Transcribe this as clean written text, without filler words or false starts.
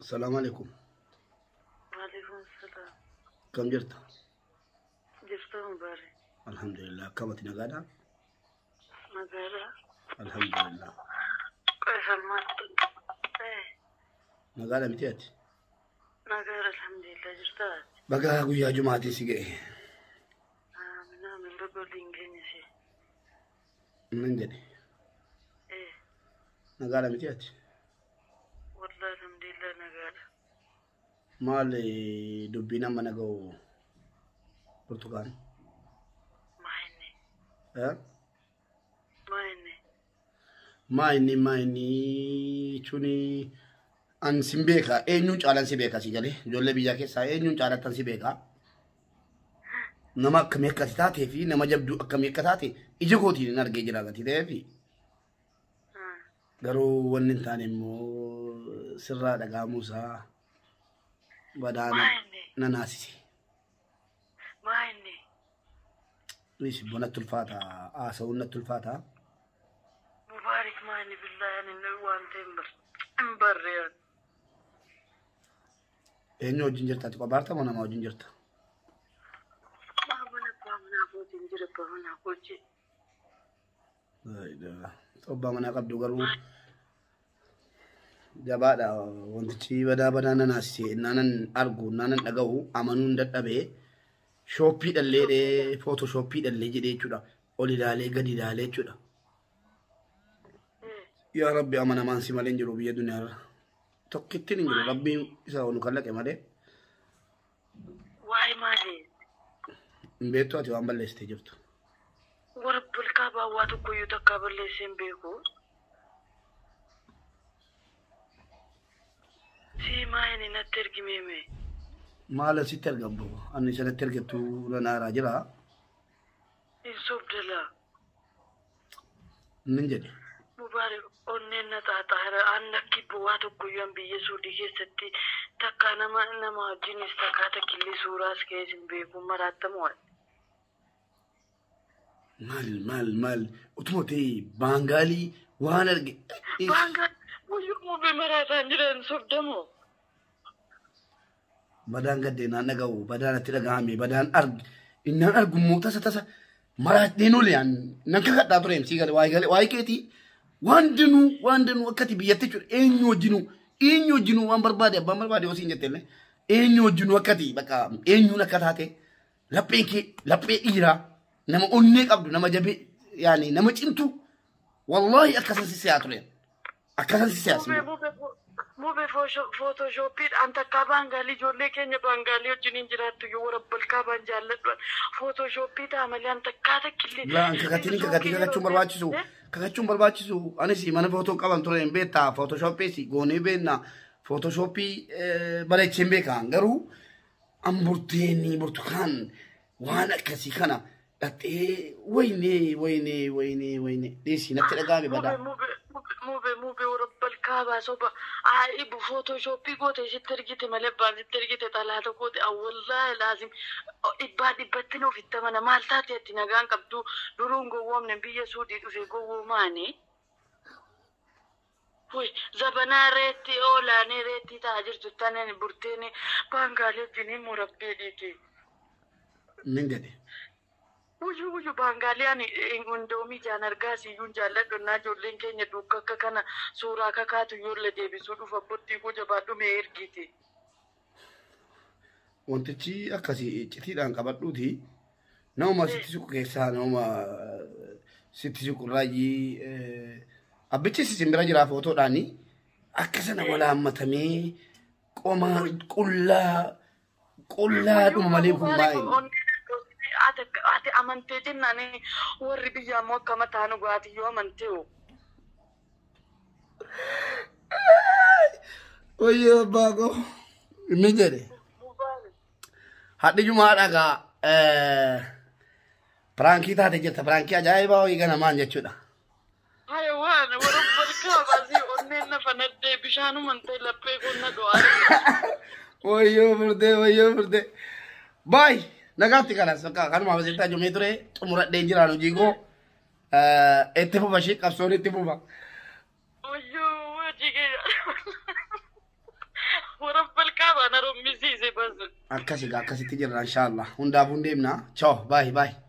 Salaamu alaikum. Waalaikum salaam. Kam jirta? Jirta Mubaarak. Alhamdulillah. Akkamati nagaadha? Nagaadha. Alhamdulillah. Qoyfammaatti. Nagaadha miti ati? Nagaadha alhamdulillah jirta. Bagaa guyyaa jumaatii si ga'e. Aamin aamin baga waliin geenye si. Nan jedhe. Nagaadha miti ati? Wallahi alhamdulillah nagaadha. Maal dubbiin amma naga'u burtukaan? Maa inni? Eh? Maa inni? Maa inni maa inni jechuun an sin beeka eenyuun caalan si beeka si galee ijoollee biyyaa keessaa eenyuun caalattan si beeka. Nama akkamii akka ati taatee fi nama jabduu akkamii akka taate ija kootiin hin argee jira gatii ta'eefi. Garuu wanni hin taane immoo sirraa dhaga'amuu isaa badaa Maa inni? na naasise. Maa inni? Innis natti ulfaata haasa'uun natti ulfaata. Mubaarak maa inni billahi ani waan ta'e hin barre ani. Eenyu wajjin jirta ati qobaarta moo nama wajjin jirta? Abbaa manaa kootiin jira abbaa manaa kootiin. Abbaa manaa qabdu garuu jabaadha wantichi badaa badaa na naasise naanan argu naanan dhaga'u amanuun dadhabee shooppii dhallee footoo shooppii dhallee jedhee jechuudha ol ilaalee gadi ilaalee jechuudha. Yaa Rabbi amanamaan si malee hin jiru biyya duniyaarra. Tokkittiin hin jiru Rabbiin isa nu kallaqe malee. Waa'ee maali? Hin beektu ati waan balleessitee jirtu. Warra bulkaa baawwaa tokkoyyuu takkaa balleessee hin beeku. Si maa inni natti ergimeeme? Maal sitti argamu? Ani sanatti argattu nanaaraa jira. Hin sobdala. Nin jedhe. Mubaarak onneen na xaaxaara an lakki bu'aa tokkoyyuu an biyya Suudii keessatti takkaa nama nama wajjinis takkaa takkillee suuraas keessa hin beeku maraattamu waan. Maal maal maal utuma ta'e baangaalii waan arge. Baangaal wayyuu mubee maraataan jiran sobdamoo. Badaan gaddee naan dhaga'u badaan natti dhaga'ame badaan arge innaan argu immoo tasa tasa maraadheen oole nan kakadhaa ture sii gale waa'ee gale waa'ee keetii waan danuu akkati biyyatti jechuudha eenyu wajjinuu waan barbaade abbaan barbaade yoo siin jette illee eenyu wajjinuu akkati bakka eenyuun akka taate lapheen kee laphee dhiiraa nama onnee qabdu nama jabee yaani nama cimtu wallahi akkasan si si'aa ture akkasan si si'aa Mubee mubee mubee footoshooppiidhaan takkaa baangaalii ijoollee keenya baangaalii wajjiniin jiraattu yoo warra balkaa baan jaalladhu footoshoppii ta'a malee an takkaa takkillee. Laan kakatiin kakatii kakachuun barbaachisu kakachuun barbaachisu anis mana footoo qaban ture hin beektaa footoshooppiis goonee beekna footoshoppii bareechee hin beekan garuu an burteenii burtukaan waan akkasii kana dhaqxee waynee waynee waynee waynee dhiisii natti dhaga'ame badaa. Mubee mubee warra balkaa baasoba ibu footoshoppii goote sitti ergite malee abbaan sitti ergite xalaata goote wallaahi laazim dhibbaa dhibbatti nuuf itti amana maal taate ati nagaan qabdu duruun gowwoomne biyya Suudii dhufe gowwoomaani. Huy zabanaa reetti oolaanii reetti ta'a jirtu taneen burteen baangaalee wajjiniin murabbee dhiiti. Nin jedhe. Wuyyuu wuyyuu baangaalee ani hundoomii jaan argaas iyyuu jaalladhu naa ijoolleen keenya duuka akka kana suuraa kakaatu ijoollee deebisuu dhufa abbootii koo jabaadhu mee ergite. Wantichi akkasii iccitiidhaan qabadhuuti nama sitti siqu keessaa nama sitti siqu irraayyii abbichi isin bira jira footoodhaani akka sana walaammatamee qomaa qullaa qullaadhuma malee kun baay'ee. Ati amantee jennaan warri biyyaa immoo akka mataa nu gaati yoo amantee hoo. Wayyoo abbaa koo. Inni jedhe. Hadhi jumaa dhagaa piraankii taate jirta piraankii ajaa'ibaa wayii ganamaan jechuudha. Hayawaan warra barkaa baasii onneen nafa naddee bishaanuman ta'e laphee qonna du'aa. Wayyoo furdee wayyoo furdee. Baay nagaatti kanas bakka kanuma asirratti ajumee ture xumuradheen jiraan hojii koo itti fufa ishee qabsoon itti fufa. Wayyoo hojii kee. na rommisiise bas. Akkas egaa akkasitti jirra inshaallah. Hundaafuu hin deemna. Ciao, bye bye.